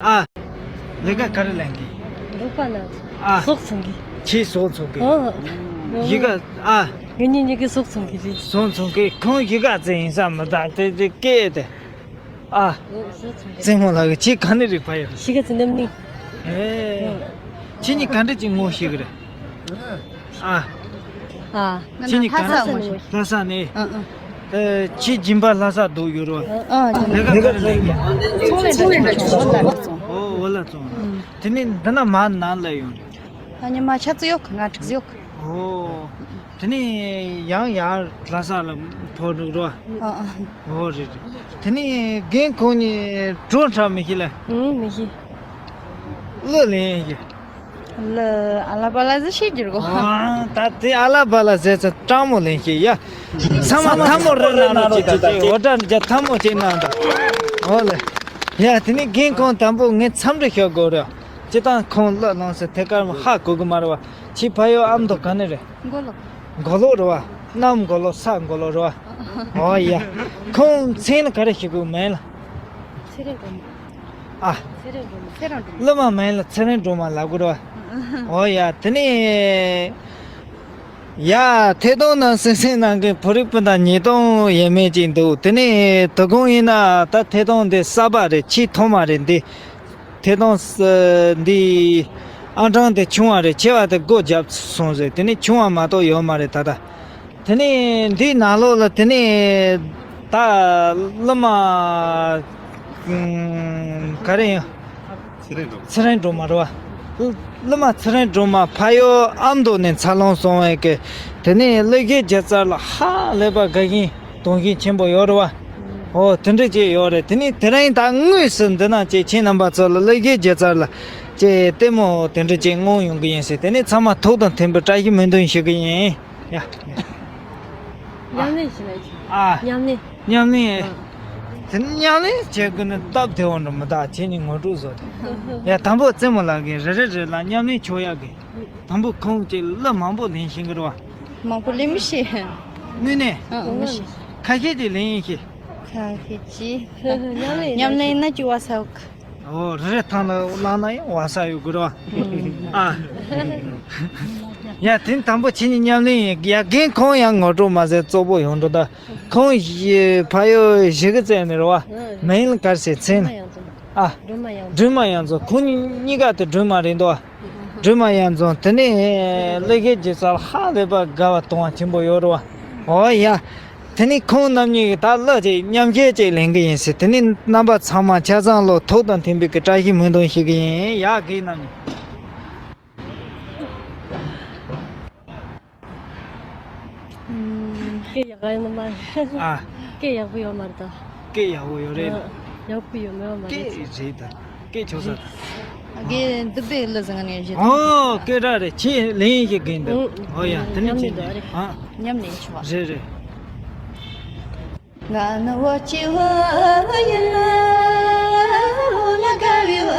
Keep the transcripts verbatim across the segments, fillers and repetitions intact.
ཨ། ལས་ཀ་ག་རེ་ལས་གི། རོགས་པ་ལ། ཨ། ཟོག་འཚོང་གི། ཁྱེད་ཟོག་འཚོང་གི། ཨ། གཞིས་ཀ། ཨ། ངེད་གཉིས་གཉིས་ཀའི་ཟོག་འཚོང་གི་རེད། ཟོག་འཚོང་གི། ཁོང་གཞིས་ཀ་ཙམ་ཡིན་ས་མི་འདུག་དེ་དེ་སྐད་དེ། ཨ། ཟོག་འཚོང་གི། བཙུན་མོ་ལགས་ཀྱིས་ཁྱེད་ག་ནས་རིག་པ་ཡོད། གཞིས་ཀ་ཙམ་ནམ་ནི། ཨེ། ཁྱེད་གཉིས་ག་འདྲ་ཅིག་ངོ་ཤེས་གི་རེད། ཨ། ཨ། ཁྱེད་གཉིས་ག་ལྷ་ས་ནས། ལྷ་ས་ནས། ཨ་ཨ། ཨ། ཁྱེད་སྦྱིན་པ་ལྷ་ས་འདུག་ཡོད་རོ། ཨ། ལས་ཀ་ག་རེ་ལས་ཀྱི། ཚོང་ལས་འདྲ་ཅིག་འོ་ལ་བཙོང་། ཨོ། འོ་ལ་བཙོང་། ཨ། དེ་ནས་འདི་ན་མར་ནང་ལ་ཡོང་། ཨ་ནི་མ་ཆ་ཙི་ཡོག་ང་ཀྲིག་ཡོག་ཨོ། དེ་ནས་ཡང་ཡར་ལྷ་ས་ལ་ཕོ་འགྲོ་རོ། ཨ་ཨ། ཨོ་རེད་རེད། དེ་ནས་རྒན་ཁོང་གཉིས་གྲོ་འཁྲབ་མི་ཤེས་ལ། ཨུ་མི་ཤེས། གླུ་ལེན་ཤེས། ལ་ཨ་ལ་པ་ལ་ཟི་ཤེས་རྒྱུ་རེད་གོ། ཨ། ད་དེ་ཨ་ལ་པ་ལ་ཟེར་ཚེ་སྤྲང་མོ་ལེན་ཤེས་ཡ། ཚང་མ་ཐལ་མོ་རེ་ན་རོ་ཅིག་ཅིག་འོ་ད་རྒྱ་ཐལ་མོ་ཅིག་ན་འདྲ། ཨོ་ལེ། ཡ་དེ་ནས་རྒན་ཁོང་དང་པོ་ངས་འཚམས་འདྲི་ཞུ་དགོས་རེད། སྤྱིར་བཏང་ཁོང་གླུ་བླངས་ཟེར་ཐད་ཀར་མ་ཧ་གོ་གི་མ་རེད་བ། ཁྱེད་ཕ་ཡུལ་ཨ་མདོ་ག་ནས་རེད། མགོ་ལོག་མགོ་ལོག་རེད་བ། གནམ་མགོ་ལོག་ས་མགོ་ལོག་རེད་བ། ཨོ་ཡ། ཁོང་མཚན་ལ་ག་རེ་ཞུ་དགོས་མིང་ལ། ཚེ་རིང་སྒྲོལ་མ། ཨ། ཚེ་རིང་སྒྲོལ་མ། ཚེ་རིང་སྒྲོལ་མ། གླུ་མ་མིང་ལ་ཚེ་རིང་སྒྲོལ་མ་ལབ་དགོས་རེད་བ། ཨོ་ཡ། དེ་ནས་ཡ་ཐད་གཏོང་ནང་གསན་གཟིགས་གནང་མཁན་བོད་རིགས་སྤུན་ཟླ་ཉིས་སྟོང་ཡས་མས་ཅིག་འདུག་དེ་ནས་དོ་དགོང་ཡིན་ན་ད་ཐད་གཏོང་འདི་གསར་པ་རེད། ཆེས་ཐོག་མ་རེད་འདི། ཐད་གཏོང་ས་འདི་ཨང་གྲངས་དེ་ཆུང་བ་རེད། ཆེ་བ་དེ་སྒོ་བརྒྱབ་སོང་ཟེར། དེ་ནས་ཆུང་བ་མ་གཏོགས་ཡོད་མ་རེད་ད་ལྟ། དེ་ནས་འདིའི་ནང་ལོགས་ལ་དེ་ནས་ད་གླུ་མ་ཨུམ་ག་རེ་ཡིན། ཚེ་རིང་སྒྲོལ་མ། ཚེ་རིང་སྒྲོལ་མ་རེད་བ། གླུ་མ་ཚེ་རིང་སྒྲོལ་མ་ཕ་ཡུལ་ཨ་མདོ་ནས་འཚར་ལོངས་སོང་བའི་གི། དེ་ནས་གླུ་གཞས་སྒྱུ་རྩལ་ལ་ཧ་ལས་པ་དགའ་ཞེན་དུང་ཞེན་ཆེན་པོ་ཡོད་རེད་བ། ཨོ་དེ་འདྲ་ཅིག་ཡོད་རེད། དེ་ནས་དེ་རིང་ད་དངོས་སུ་འདི་ན་ཅིག་ཁྱེད་རྣམ་པ་ཚོ་ལ་གླུ་གཞས་སྒྱུ་རྩལ་ལ་ཅིག་ལྟད་མོ་དེ་འདྲ་ཅིག་མངོན་ཡོང་གི་ཡིན་ཟེར། དེ་ནས་ཚང་མ་ཐུགས་དང་མཐུན་པའི་བཀྲ་ཤིས་སྨོན་འདུན་ཞུ་གི་ཡིན། ཡ། ཉམས་ལེན་ཞུ་ན་ཅི། ཨ། ཉམས་ལེན། ཉམས་ལེན། ཨ། དེ་ནི་ཉམས་ལེན་བྱེད་དགོས་ནི་སྟབས་བདེ་བོ་འགྲོ་མི་ད་ཁྱེད་ནི་ངོ་སྤྲོད་བཟོ་དེ། ཡ་དང་པོ་རྩེད་མོ་ལགས་ཀྱིས་རེ་རེ་རེ་ལ་ཉམས་ལེན་ཆོག་ཡག་གི། དང་པོ་ཁོང་གིས་གླུ་མང་པོ་ལེན་ཤེས་ཀྱི་རེད་བ། མང་པོ་ལེན་མི་ཤེས། དངོས་གནས། ཨ་ཨ་མི་ཤེས། ཁ་ཤས་ཀྱིས་ལེན་ཡིན་ཤེས། ཁ་ཤས་ཀྱིས། ཉམས་ལེན། ཉམས་ལེན་ན་ཅི་བ་ས་འོག་ཨོ་རེ་རེ་ཐང་ལ་བླངས་ན་ཡང་བ་ས་ཡོད་དགོས་རེད་བ། ཨ། ཡ་དེ་དང་པོ་ཁྱེད་གཉིས་ཉམས་ལེན་ཡིན། ཡ་རྒན་ཁོང་ཡང་ངོ་སྤྲོད་མ་ཟད་གཙོ་བོ་ཡོང་འགྲོ་ད། ཁོང་ཕ་ཡུལ་གཞིས་ཀ་རྩེ་ནས་རེད་བ། མིང་ལ་ག་རེ་ཟེར་མཚན། ཨ། སྒྲོལ་མ་དབྱངས་འཛོམས། སྒྲོལ་མ་དབྱངས་འཛོམས། ཁོང་གཉིས་ཀ་དེ་སྒྲོལ་མ་རེད་འདུག་བ། སྒྲོལ་མ་དབྱངས་འཛོམས། དེ་ནས་གླུ་གཞས་སྒྱུ་རྩལ་ཧ་ལས་པ་དགའ་བ་དུང་བ་ཆེན་པོ་ཡོད་རེད་བ། ཨོ་ཡ། དེ་ནས་ཁོང་རྣམ་གཉིས་ཀྱིས་ད་གླུ་ཅིག་མཉམ་གཞས་ཅིག་ལེན་གི་ཡིན་ཟེར། དེ་ནས་རྣམ་པ་ཚང་མ་ཆ་ཚང་ལོ་ཐུགས་དང་མཐུན་པའི་གི་བཀྲ་ཤིས་སྨོན་འདུན་ཞུ་གི་ཡིན། ཡ་རྒན་རྣམ་གཉིས། ཨུམ། སྐད་ཡག་ག་ཡོད་ནི་མ་རེད། ཨ། སྐད་ཡག་པོ་ཡོད་མ་རེད་ད། སྐད་ཡག་པོ་ཡོད་རེད། ཨ། ཡག་པོ་ཡོད་མེད་མ་རེད། སྐད་རེད་ད། སྐད་ཆོག་ས་ད། ཨ་རྒན་འདི་པའི་གླུ་བཟང་ནས་བཞེས། ཨོ་སྐད་གྲགས་རེད། ཁྱེད་ལེན་ཞིག་གིན་འདུག་ཨུ། ཨོ་ཡ་དེ་ནི་ཁྱེད་ཉམས་ལེན་འདུག་རེད། ཨ། ཉམས་ལེན་ཆོག་པ་རེད་རེད། ང་ནི་བོད་ཀྱི་བུ་ཡིན། བོད་ལ་དགའ་བའི་བུ་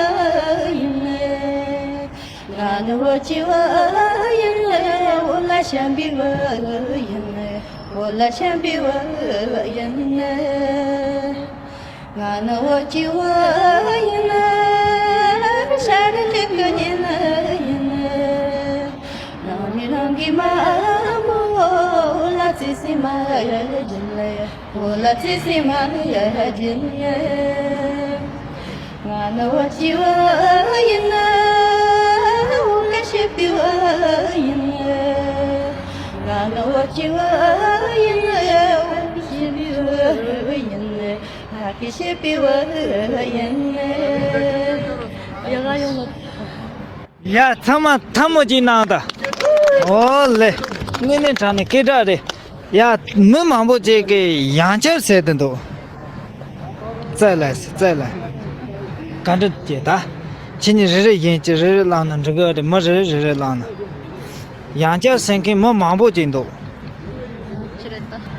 ཡིན། ང་ནི་བོད་ཀྱི་བུ་ཡིན། བོད་ལ་ཞེན་པའི་བུ་ཡིན། བོད་ལ་ཞེན་པའི་བུ་ཡིན། ང་ནི་བོད་ཀྱི་བུ་ཡིན། ཤར་གླིང་གི་གཉེན་ཡིན། ནང་མི་ནང་གི་མ་མོ་ལ་ཙི་སི་མ་ཡིན། ང་ནི་བོད་ཀྱི་བུ་ཡིན། བོད་ཀྱི་བུ་ཡིན། ང་ནི་བོད་ཀྱི་བུ་ཡིན། བོད་ཀྱི་བུ་ཡིན། བོད་ཀྱི་བུ་ཡིན། ཡ་ཚང་མ་ཐལ་མོ་ཅིག་གནང་དང་། ཨོ་ལེ། དངོས་གནས་དྲང་གནས་སྐད་གྲགས་རེད། ཡ་མི་མང་པོ་ཅིག་གིས་ཡང་བསྐྱར་ཟེར་དུ་འདུག་བཙལ་ལ་བཙལ་ལ། ག་འདྲ་བྱེད་ད། ཁྱེད་གཉིས་རེ་རེ་བཞིན་གྱིས་རེ་རེ་བླངས་ན་འགྲིག་གི་རེད། མི་རེ་རེ་རེ་རེ་བླངས་ན། ཡང་བསྐྱར་ཟེར་མཁན་མི་མང་པོ་ཅིག་འདུག་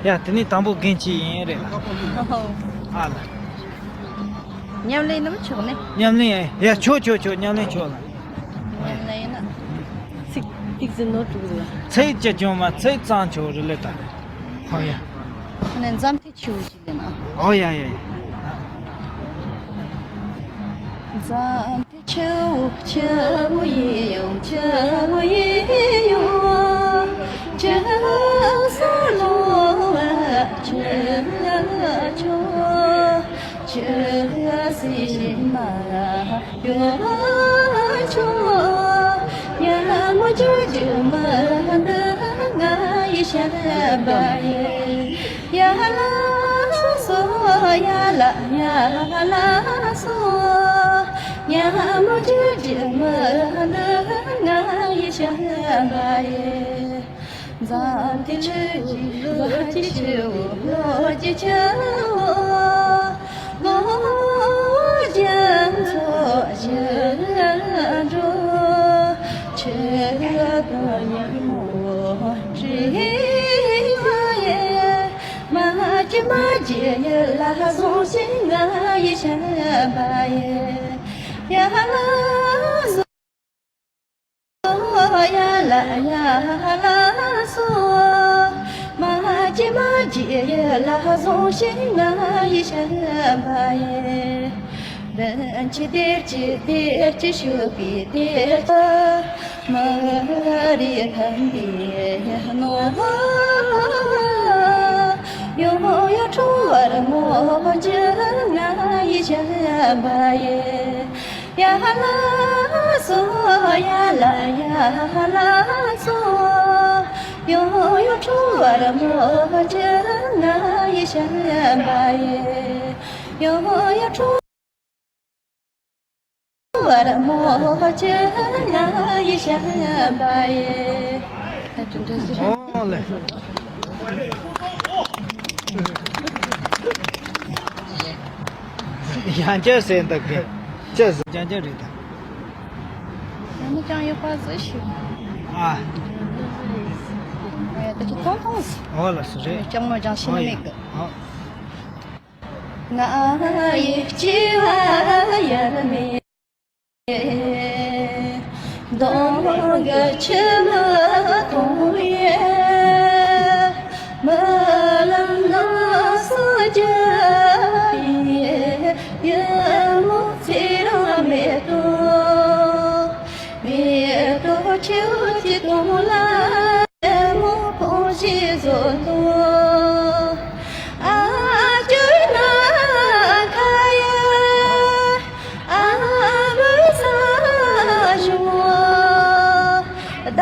ཡ་དེ་ནས་དང་པོ་རྒན་ཁྱེད་ཡིན་རེད་ལ། ཨ་ལ། ཉམས་ལེན་ནམ་ཆོག་ནི། ཉམས་ལེན་ཡ་ཆོག་ཆོག་ཆོག་ཉམས་ལེན་ཆོག་ལ། ཉམས་ལེན་ཡིན་ན། ཚིག་ཏིག་ཙི་ནོར་འགྲོ་གི་འདུག་ཚིག་ཅི་བྱུང་མ་ཚིག་གཙང་ཆོག་རེད་ལེ་ད། ཧོ་ཡ། ཨ་ནི་འཛམ་ཐེ་ཆུ་ཞིག་ལེན་ཨ། ཨོ་ཡ་ཡ་ཡ། ཙམ་དེ་ཆུ་བོ་ཆུ་བོ་ཡིན་ཡང་ཆུ་བོ་ཡིན་ཡང་ཆུ་ས་ལོ་བ་ཆུ་ཆུ་ཆུ་སྲིད་ཞི་མ་ཡོ་ཆུ་ཡ་མོ་ཆུ་ཆུ་མ་འདི་ང་ཡི་ཞབས་པ་ཡིན། ཡ་ལ་སོ་ཡ་ལ་ཡ་ལ་སོ། ཉ་མོ་ཅི་ཅི་མ་ལ་ང་ཡི་ཞབས་པ་ཡེ། འཛམ་གྱི་ཆུ་ཆུ་ལོ་ཀྱི་ཆུ་བོ་ལོ་ཀྱི་ཆུ་བོ། ལོ་རྒྱ་མཚོ་བཞི་འགྲོ། ཆུ་དང་ཉིན་མོ་འདྲེས་མ་ཡེ། མ་གྱི་མ་གྱི་ཡུལ་ལ་སོང་ཞིག་ང་ཡི་ཞབས་པ་ཡེ། ཡ་ལ་སོ་ཡ་ལ་ཡ་ལ་སོ། མ་གྱི་མ་གྱི་ཡུལ་ལ་སོང་ཞིག་ང་ཡི་ཞབས་པ་ཡེ། བདེན་གྱི་བདེར་གྱི་བདེར་གྱི་ཞུགས་པའི་བདེར་གྱི། མ་རི་ལྷམ་པའི་ནོར་ཡོ་ཡོ་ཁྲོ་བར་མོ་ཅི་ང་ཡི་ཞབས་པ་ཡེ། ཡ་ལ་སོ་ཡ་ལ་ཡ་ལ་སོ། ཡོ་ཡོ་ཁྲོ་བར་མོ་ཅི་ང་ཡི་ཞབས་པ་ཡེ། ཡོ་ཡོ་ཁྲོ་བར་མོ་ཅི་ང་ཡི་ཞབས་པ་ཡེ། ཨོ་ལེ། ཡང་བསྐྱར་ཟེར་འདུག་གི། ཅི་ཟེར་ཡང་བསྐྱར་རེད་ད། ཡང་ན་ཅང་ཡོད་པ་ཟེར་ཞུ། ཨ། ཨ་ཡ་ད་ཅི་ཐོང་ཐོང་ཟེར། ཨོ་ལ་སུ་རེད། ཅང་མོ་ཅང་ཤེས་ནི་མེད་གི། ཨོ། ང་ཡི་སྐྱེ་བ་ཡར་མེད། གདོང་གི་མཆི་མ་གཏོང་བའི་རྨི་ལམ་ནང་སོ་བརྒྱབ་པའི་ཡུ་མོ་ཚེ་རིང་མེ་ཏོག་མེ་ཏོག་ཁྱེའུ་ཁྱེད་གདོང་ལ། མོ་ཁོང་ཞིག་བཟོ་དོ། ཨ་ཅོ་ན་ཁ་ཡ། ཨ་བུ་ས་ཞུ། ད་བ་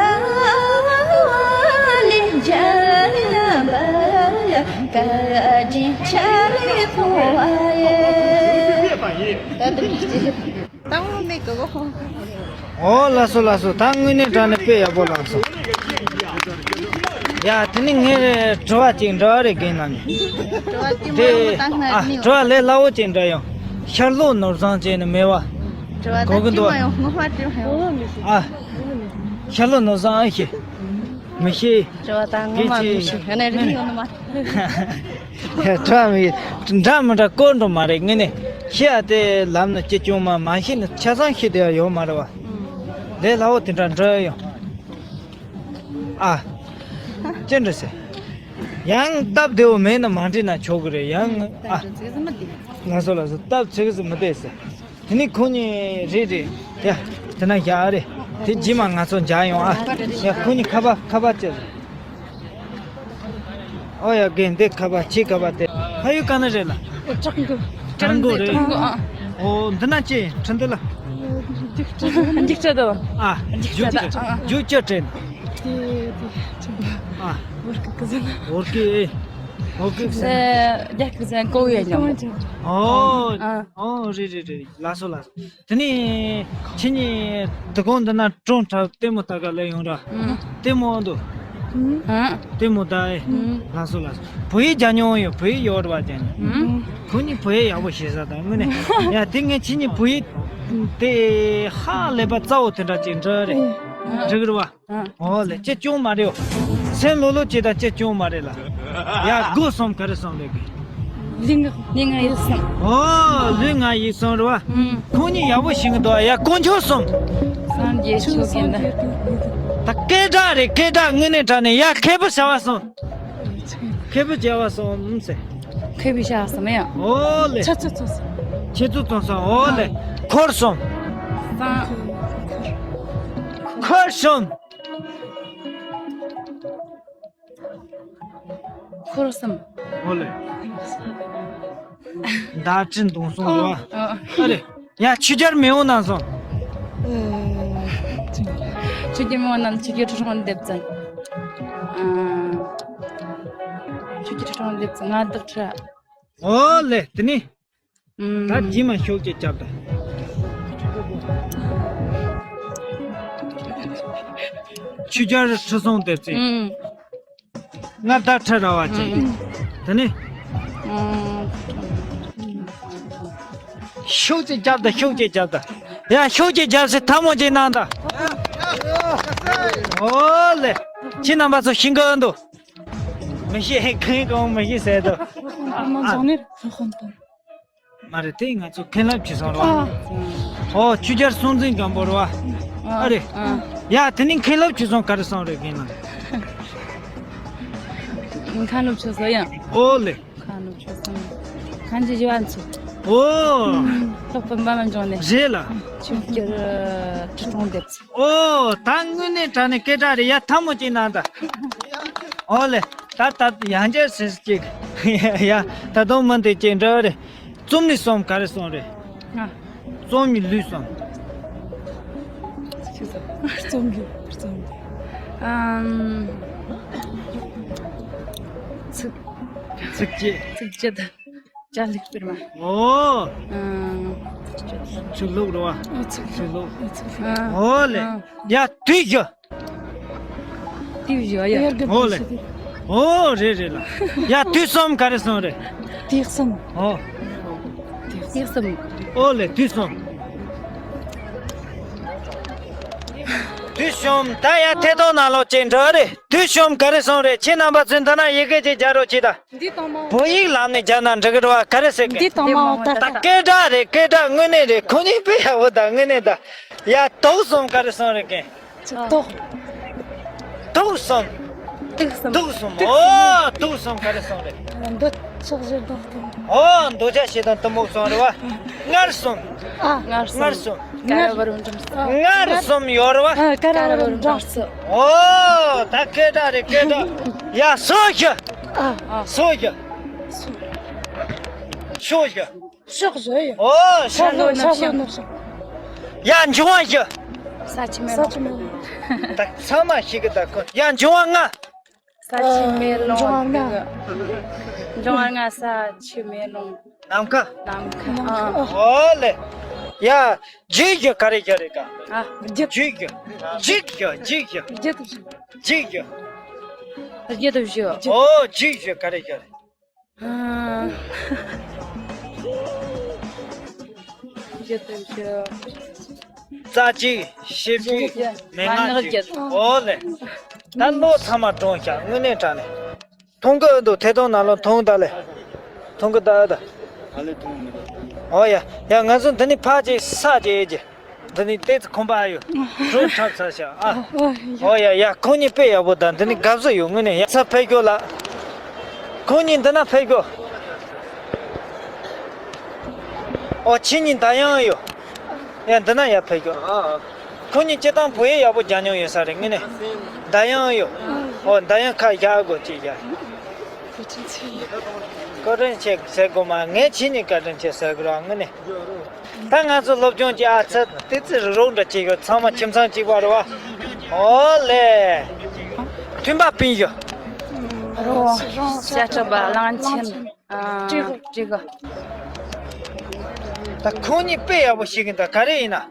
ལི་འཇལ་ཡ་བ་ཡ། ཀ་ཅི་ཆ་ལི་ཕོ་བ་ཡེ། ད་དུ་ཅི། ད་འོ་མེད་གི་གོ། ཨོ་ལགས་སོ་ལགས་སོ། ད་དངོས་གནས་དྲང་གནས་དཔེ་ཡག་པོ་བླངས་སོང་། ཡ་དེ་ནི་ངས་དྲི་བ་གཅིག་འདྲི་བ་རེ་རྒན་རྣམ་གཉིས། དྲི་བ་དེ་དེ་མ་ཡོང་ད་ང་ཨ་ནི་དྲི་བ་ལས་སླ་བོ་གཅིག་འདྲི་ཡོང་། ཤར་ལྷོ་ནུབ་བྱང་བཅས་ནི་མེད་པ། དྲི་བ་གོ་ད་གི་དྲི་འདུག་མ་ཡོང་ངོ་མ་དྲི་མ་ཡོང་། ཨ། ཤར་ལྷོ་ནུབ་བྱང་ཨེ་ཤེས། མི་ཤེས། དྲི་བ་ད་ངོ་མ་མི་ཤེས། ཡང་ན་རིག་ཡོང་ནི་མ། དྲ་མི་འདྲ་མི་འདྲ་བཀོད་འགྲོ་མ་རེད་ངས་ནི། ཤེས་ཨ་དེ་ལམ་ནི་ཅི་བྱུང་མ་མ་ཤེས་ནི་ཆ་ཚང་ཤེས་དེ་ཡང་ཡོད་མ་རེད་བ། ལས་སླ་བོ་དེ་འདྲ་འདྲ་ཡོང་། ཨ། ཅི་འདྲ་ཟེར། ཡང་སྟབས་བདེ་བོ་མེད་ན་མ་འདྲི་ན་ཆོག་གི་རེད་ཡང་ཨ། ལགས་སོ་ལགས་སོ། སྟབས་ཚིག་ཟིག་མི་བདེ་ཟེར། དེ་ནི་ཁོ་གཉིས་རེད་རེད། ཡ། དེ་ན་བཞག་རེད། དེ་རྗེས་མ་ང་ཚོ་མཇལ་ཡོང་ཨ། ཡ་ཁོ་གཉིས་ཁ་པར་ཁ་པར་བྱས། ཨོ་ཡ་རྒན་འདི་ཁ་པར་ཁྱི་ཁ་པར་དེ། ཕ་ཡུལ་ག་ན་རེད་ལ། ཀྲང་གོ། ཀྲང་གོ་རེད། ཀྲང་གོ་ཨ། ཨོ་འདི་ན་ཅི་ཁྲིན་ཏི་ལ། འཇིགས་བྱེད་དོ། ཨ། འཇིགས་བྱེད་དོ། འཇིགས་བྱེད་དྲན། དེ་དེ་ཁྲིན་ཏི། ཨ། བོར་ཀི་ཀི་ཟེར་ན། བོར་ཀི་ཨེ། བོར་ཀི་ཟེར་ན། རྒྱ་སྐད་ཟེར་ན་ཀོ་ཡ་ཉམས། ཨོ། ཨ། ཨོ་རེད་རེད་རེད། ལགས་སོ་ལགས་སོ། དེ་ནས་ཁྱེད་གཉིས་དུ་ཁང་འདི་ན་གྲོང་ཁྲབ་ལྟད་མོ་ལྟ་ག་སླེབས་ཡོང་ར། ལྟད་མོ་འདུག་ལྟད་མོ་ལྟ་ཨེ། ལགས་སོ་ལགས་སོ། བོད་ཡིག་སྦྱང་མྱོང་ཡོད། བོད་ཡིག་ཡོད་ར་བ་ཀྱང་། ཁོ་གཉིས་བོད་ཡིག་ཡག་པོ་ཤེས་ས་དང་དངོས་གནས། ཡ་དེ་ངས་ཁྱེད་གཉིས་བོད་ཡིག་དེ་ཧ་ལས་པ་རྩ་བོ་དེ་འདྲ་ཅིག་འདྲ་རེད། འགྲིག་རེད་བ། ཨོ་ལེ་ཅི་ཅུང་མ་རེད། སེམས་ལྷོད་ལྷོད་བྱེད་དང་ཅི་ཅུང་མ་རེད་ལ། ཡ་སྒོ་གསུམ་ག་རེ་གསུམ་ལས་གི། ལུས་ངག་ཡིད་གསུམ། ཨོ་ལུས་ངག་ཡིད་གསུམ་རེད་བ། ཁོང་གཉིས་ཡག་པོ་ཤེས་གི་འདུག་ཡ་དཀོན་མཆོག་གསུམ། སངས་རྒྱས་ཆོས་དགེ་འདུན། ད་སྐད་གྲགས་རེད་སྐད་གྲགས་དངོས་གནས་དྲང་གནས། ཡ་མཁས་པོ་བྱ་བ་གསུམ། མཁས་པོ་བྱ་བ་གསུམ་ཟེར། མཁས་པོ་བྱ་བ་གསུམ་ཡ། ཨོ་ལེ། ཆུ་ཚོད་གསུམ། ཆུ་ཚོད་གསུམ་སོང་ཨོ་ལེ། འཁོར་གསུམ། སང་། འཁོར་གསུམ། འཁོར་གསུམ། ཨོ་ལེ། མདའ་གྲི་མདུང་གསུམ་རེད་བ། ཨ། ཨ་རེད། ཡ། ཆོས་རྒྱལ་མེས་དབོན་རྣམ་གསུམ། ཆོས་རྒྱལ་མེས་དབོན་རྣམ། ཆོས་རྒྱལ་ཁྲི་སྲོང་ལྡེ་བཙན། ཨ། ཆོས་རྒྱལ་ཁྲི་སྲོང་ལྡེ་བཙན། མངའ་བདག་ཁྲི། ཨོ་ལེ། དེ་ནས། ཨུམ། ད་རྗེས་མ་ཤུགས་ཀྱིས་རྒྱབ་དང་། ཆོས་རྒྱལ་ཁྲི་སྲོང་ལྡེ་བཙན། ཨུམ། མངའ་བདག་ཁྲི་རལ་པ་ཅན། ཨུམ། དེ་ནས། ཨུམ། ཤུགས་ཀྱིས་རྒྱབ་དང་། ཤུགས་ཀྱིས་རྒྱབ་དང་། ཡ། ཤུགས་ཀྱིས་རྒྱབ་སེ་ཐལ་མོ་གཅིག་གནང་དང་། ཨོ་ལེ། ཁྱེད་རྣམ་པ་ཚོ་ཤེས་ཀྱི་འདུག། མི་ཤེས། གང་གང་མི་ཤེས་ཟེར་འདུག། ཨ། མ་རེད། དེ་ང་ཚོ་མཁན་སློབ་ཆོས་གསུམ་རེད་བ། ཨོ། ཆོས་རྒྱལ་སྲོང་བཙན་སྒམ་པོ་རེད་བ། ཨ་རེད། ཨ། ཡ། དེ་ནས་མཁན་སློབ་ཆོས་གསུམ་ག་རེ་གསུངས་རེད་རྒན་ལགས། མཁན་སློབ་ཆོས་གསུམ་ཡང་། ཨོ་ལེ། མཁན་སློབ་ཆོས་གསུམ། མཁན་ཆེན་ཞི་བ་འཚོ། ཨོ། སློབ་དཔོན་པདྨ་འབྱུང་གནས། རེད་ལ། ཆོས་རྒྱལ་ཁྲི་སྲོང་ལྡེ་བཙན། ཨོ། ད་དངོས་གནས་དྲང་གནས་སྐད་གྲགས་རེད་ཡ། ཐལ་མོ་གཅིག་གནང་དང་། ཨོ་ལེ། ད་ད་ཡང་བསྐྱར་ཟེར་གཅིག། ཡ། ད་དུང་མི་འདི་གཅིག་འདྲ་རེད། རྩོམ་ནི་གསུམ་ག་རེ་གསུངས་རེད། ང་། རྩོམ་ནི་ལུས་གསུམ། རྩོམ་གྱི། རྩོམ་གྱི། ཨམ། ཚིག། ཚིགས་བཅད། ཚིགས་བཅད་དང་། བྱ་ལུགས་སྤེལ་མ། ཨོ། ཨམ། ཚིག་ལྷུག་རེད་བ། ཨ། ཚིག་ལྷུག། ཚིག་ལྷུག། ཨོ་ལེ། ཨ། ཡ། དུས་བཞི། དུས་བཞི་ཡ། ཨོ་ལེ། ཨོ། རེད་རེད་ལ། ཡ། དུས་གསུམ་ག་རེ་གསུངས་རེད། དུས་གསུམ། ཨོ། དུས་གསུམ། ཨོ་ལེ། དུས་གསུམ། དུས་གསུམ། ད་ཡ། ཐད་གཏོང་ནང་ལོགས་ཅིག་འགྲོ་རེད། དུས་གསུམ་ག་རེ་གསུངས་རེད། ཁྱེད་རྣམ་པ་ཚོས་འདི་ན་ཡི་གེ་ཅིག་སྦྱར་རོགས་གྱིས་དང་། འདི་དང་མ། བོད་ཡིག་ལམ་ནས་སྦྱར་ན་འགྲིག་གི་རེད་བ། ག་རེ་ཟེར་གི། འདི་དང་མ་འོ་ད། ད་སྐད་གྲགས་རེད། སྐད་གྲགས་དངོས་གནས་རེད། ཁོ་གཉིས་དཔེ་ཡག་པོ་དང་། དངོས་གནས་ད། ཡ། དུག་གསུམ་ག་རེ་གསུངས་རེད་རྒན། དུག། དུག་གསུམ། དུག་གསུམ། དུག་གསུམ། ཨོ། དུག་གསུམ་ག་རེ་གསུངས་རེད། འདོད་ཆགས་ཞེ་སྡང་གཏི་མུག། ཨོ། འདོད་ཆགས་ཞེ་སྡང་གཏི་མུག་གསུངས་རེད་བ། མངར་གསུམ། ཨ། མངར་གསུམ། མངར་གསུམ། ཀ་ར་བུ་རམ་སྦྲང་རྩི། མངར་གསུམ་ཡོད་རེད་བ། ཨ། ཀ་ར་བུ་རམ་སྦྲང་རྩི། ཨོ། ད་སྐད་གྲགས་རེད། སྐད་གྲགས། ཡ། སོ་བཞི། ཨ། སོ་བཞི། སོ་བཞི། ཕྱོགས་བཞི་ཡོད། ཨོ། ཤར་ལྷོ་ནུབ་བྱང་། ཤར་ལྷོ་ནུབ་བྱང་། ཡ། འབྱུང་བ་བཞི། ས་ཆུ་མེ་རླུང་། ས་ཆུ་མེ་རླུང་། ད་ཚང་མ་ཤེས་གི་ད་ཁོ། ཡ། འབྱུང་བ་ལྔ། ས་ཆུ་མེ་རླུང་། འབྱུང་བ་ལྔ། འབྱུང་བ་ལྔ། ས་ཆུ་མེ་རླུང་། ནམ་མཁའ། ནམ་མཁའ། ཨ། ཨོ་ལེ། ཡ། རྒྱུ་བཞི་ག་རེ་བཞི་རེད་ག། ཨ། རྒྱུ། རྒྱུ་བཞི། རྒྱུ་བཞི། རྒྱུ་བཞི། རྒྱུ་བཞི། རྒྱུ་བཞི། ཨོ། རྒྱུ་བཞི་ག་རེ་བཞི་རེད། རྒྱུ་དང་རྒྱུ། རྩ་བཅུད། ཤེས་བཅུད། མན་ངག་བཅུད། ཨོ་ལེ། ད་བློ་ཚང་མ་དྲངས་ཤག། དངོས་གནས་དྲང་གནས། མཐོང་གི་འདུག། ཐད་གཏོང་ནང་ལོགས་མཐོང་ད་ལེ། མཐོང་གི་ད་ད། ཨོ་ཡ། ཡ། ང་ཚོ་འདི་ནས་ཕར་ཅིག་ས་ཅིག་ཨེ་ཅིག། འདི་ནས་ཏོག་ཙམ་ཁང་པ་ཨ་ཡོད། རོ་འཁྲབ་ཚར་ཤག་ཨ། ཨོ་ཡ། ཨོ་ཡ་ཡ། ཁོང་གཉིས་དཔེ་ཡག་པོ་དང་། འདི་ནས་དགའ་བསུ་ཡོད། དངོས་གནས་ཡ། ས་ཕེབས་རྒྱུ་ལ། ཁོང་གཉིས་འདི་ན་ཕེབས་རྒྱུ། ཨོ། ཁྱེད་གཉིས་ད་ཡང་ཡོད། ཡ། འདི་ན་ཡ་ཕེབས་རྒྱུ། ཨ། ཁོང་གཉིས་སྤྱིར་བཏང་བོད་ཡིག་ཡག་པོ་སྦྱང་མྱོང་ཡོད་ས་རེད། དངོས་གནས། ད་ཡང་ཡོད། ཨོ། ད་ཡང་ཁ་བཞག་དགོས་ཅིག་བཞག། བཀའ་དྲིན་ཆེ་ཟེར་དགོས་མ། ངས་ཁྱེད་གཉིས་བཀའ་དྲིན་ཆེ་ཟེར་དགོས་ར། དངོས་གནས། ད་ང་ཚོ་སློབ་སྦྱོང་གི་ཨ་ཚད་ཏོག་ཙམ་རོགས་འདྲ་བྱེད་ཡོད། ཚང་མ་ཁྱིམ་ཚང་གཅིག་པ་རེད་བ། ཨོ་ལེ། མཐུན་པ་སྤུན་བཞི། རོ། བྱ་སྤྲེལ་པ་གླང་ཆེན། ཨ། སྤྲེའུ། སྤྲེའུ། ད་ཁོང་གཉིས་དཔེ་ཡག་པོ་ཤེས་གི་འདུག། ག་རེ་ཡིན་ན།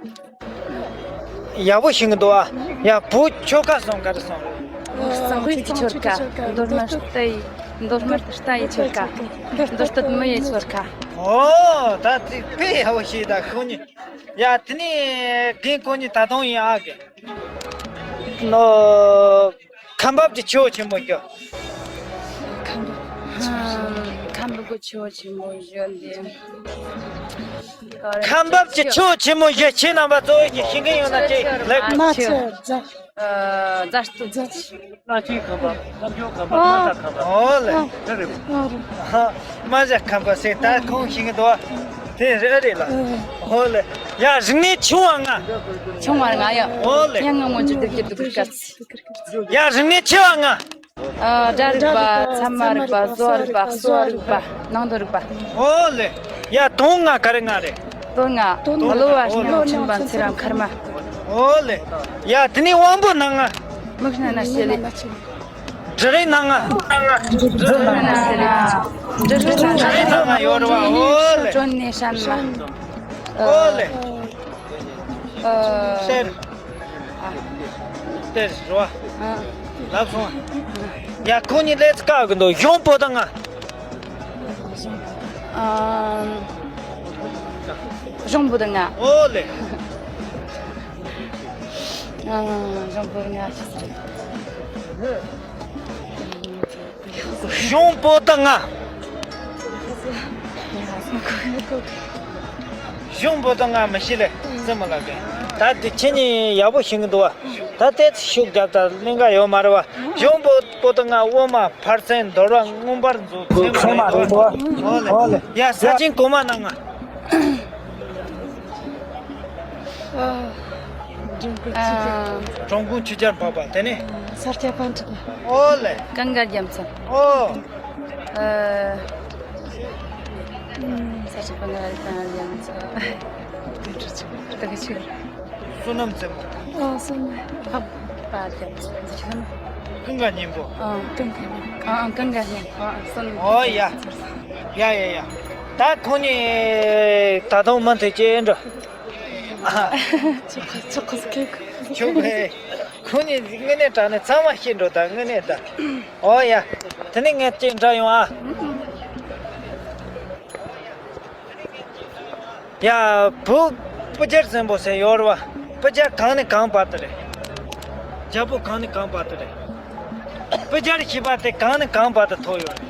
ཡག་པོ་ཤེས་གི་འདུག་ཨ། ཡ། བོད་ཆོལ་ཁ་གསུམ་ག་རེ་གསུངས་རེད། དབུས་གཙང་ཆོས་ཀྱི་ཆོལ་ཁ། མདོ་སྨད་རྟ་ཡི། མདོ་སྨད་རྟ་ཡི་ཆོལ་ཁ། མདོ་སྟོད་མི་ཡི་ཆོལ་ཁ། ཨོ། ད་དེ་དཔེ་ཡག་པོ་ཤེས། ད་ཁོང་གཉིས། ཡ། དེ་ནས་རྒན་ཁོང་གཉིས་ད་དུང་ཡིན་ཨ། རྒན་ནོ། ཁམས་པ་གི་ཆུ་བོ་ཆེན་པོ་བཞི། ཁམས་པ། ཁམས་པ་གི་ཆུ་བོ་ཆེན་པོ་བཞི་འདི། ཁམས་པ་གི་ཆུ་བོ་ཆེན་པོ་བཞི། ཁྱེད་རྣམ་པ་ཚོ་ཡིན་ཤེས་ཀྱི་ཡོད་ན་ཅིག་ལབ། རྨ་ཆུ། རྫ། ཨ། རྫ་སྟོད། རྫ་སྟོད། རྨ་ཆེན་ཁམས་པ། རྨ་ཆུ་ཁམས་པ། རྨ་བྱ་ཁམས་པ། ཨོ་ལེ། ཨ། དེ་རེད། ཨ། རྨ་བྱ་ཁམས་པ་ཟེར། ད་ཁོང་ཤེས་ཀྱི་འདུག། དེ་རེད་རེད་ལ། ཨོ་ལེ། ཡ་རིག་གནས་ཆུང་བ་ལྔ། ཆུང་བ་ལྔ་ཡ། ཨོ་ལེ། ཡ་ང་ངོ་འཇུ་སྡུག་གི་སྡུག་གི་སྐད། ཡ་རིག་གནས་ཆེ་བ་ལྔ། ཨ། སྒྲ་རིག་པ། ཚད་མ་རིག་པ། བཟོ་རིག་པ། གསོ་རིག་པ། ནང་དོན་རིག་པ། ཨོ་ལེ། ཡ་དོན་ལྔ་ག་རེ་ལྔ་རེད། དོན་ལྔ། གློ་བ། སྙིང་རྗེ། མཆིན་པ། མཚེར་བ། མཁལ་མ། ཨོ་ལེ། ཡ་དེ་ནས་དབང་པོ་སྣ་ལྔ། མིག་སྣ་སྣ་ལྕེ་ལུས། དྲི་རིགས་སྣ་ལྔ། དྲི་རིགས་སྣ་ལྔ། དྲི་རིགས་སྣ་ལྔ་ཡོད་རེད་བ། ཨོ་ལེ། སྒྲོ་ནས་སྲན་མ། ཨོ་ལེ། ཨ། གསེར། གསེར་རེད་བ། ཨ། ལབ་སོང་། ཡ་ཁོང་གཉིས་ལས་ཀ་གི་འདུག་གཞུང་པོ་ཏ་ལྔ། ཨ། གཞུང་པོ་ཏ་ལྔ། ཨོ་ལེ། ཨ། གཞུང་པོ་ཏ་ལྔ། གཞུང་པོ་ཏ་ལྔ། གཞུང་པོ་ཏ་ལྔ་མི་ཤེས་ལེ། རྩེད་མོ་ལ་གན། ད་དེ་ཁྱེད་གཉིས་ཡག་པོ་ཤེས་གི་འདུག་བ། ད་དེ་ཤུགས་རྒྱབ་ད་ལེན་ག་ཡོད་མ་རེད་བ། གཞུང་པོ་པོ་ཏ་ལྔ། དབུ་མ། ཕར་ཚད། འདོར་བ། མངོན་པར་འཇུག་ཚད་མ་རེད་བ། ཨོ་ལེ། ཡ་ས་ཆེན་གོང་མ་སྣ་ལྔ། ཨ། འབྲོང་ཁུང་ཆུ་སྐྱར་འབབ་པ། དེ་ནས། ས་སྐྱ་པཎ་ཆེན། ཨོ་ལེ། གངྒཱ་རྒྱ་མཚོ། ཨོ། ཨ། ས་སྐྱ་པཎ་ཆེན། གངྒཱ་རྒྱ་མཚོ། ད་ག་ཆུ། བསོད་ནམས་རྩེ་མོ། ཨ། བསོད་ནམས། འཕགས་པ་རྒྱ་མཚོ། གངྒཱ་སྙིང་པོ། ཨ། གངྒཱ་སྙིང་པོ། ཨ། གངྒཱ་སྙིང་པོ། ཨ། བསོད་ནམས། ཨོ་ཡ། ཡ་ཡ་ཡ། ད་ཁོང་གཉིས་ད་དུང་མུ་མཐུད་ཅིག་འགྲོ། ཆོག་གི། ཆོག་གི། ཆོག་གི། ཁོང་གཉིས་དངོས་གནས་དྲང་གནས་ཚང་མ་ཤེས་འགྲོ་ད། དངོས་གནས་ད། ཨོ་ཡ། དེ་ནས་ངས་ཅིག་འདྲི་ཡོང་ཨ། ཡ། བོད་སྤུ་རྒྱལ་བཙན་པོ་ཟེར་ཡོད་རེད་བ། སྤུ་རྒྱལ་གང་ནས་གང་བར་དུ་རེད། རྒྱལ་པོ་གང་ནས་གང་བར་དུ་རེད། སྤུ་རྒྱལ་ཞེས་པ་དེ་གང་ནས་གང་བར་དུ་ཐོགས་ཡོད་རེད།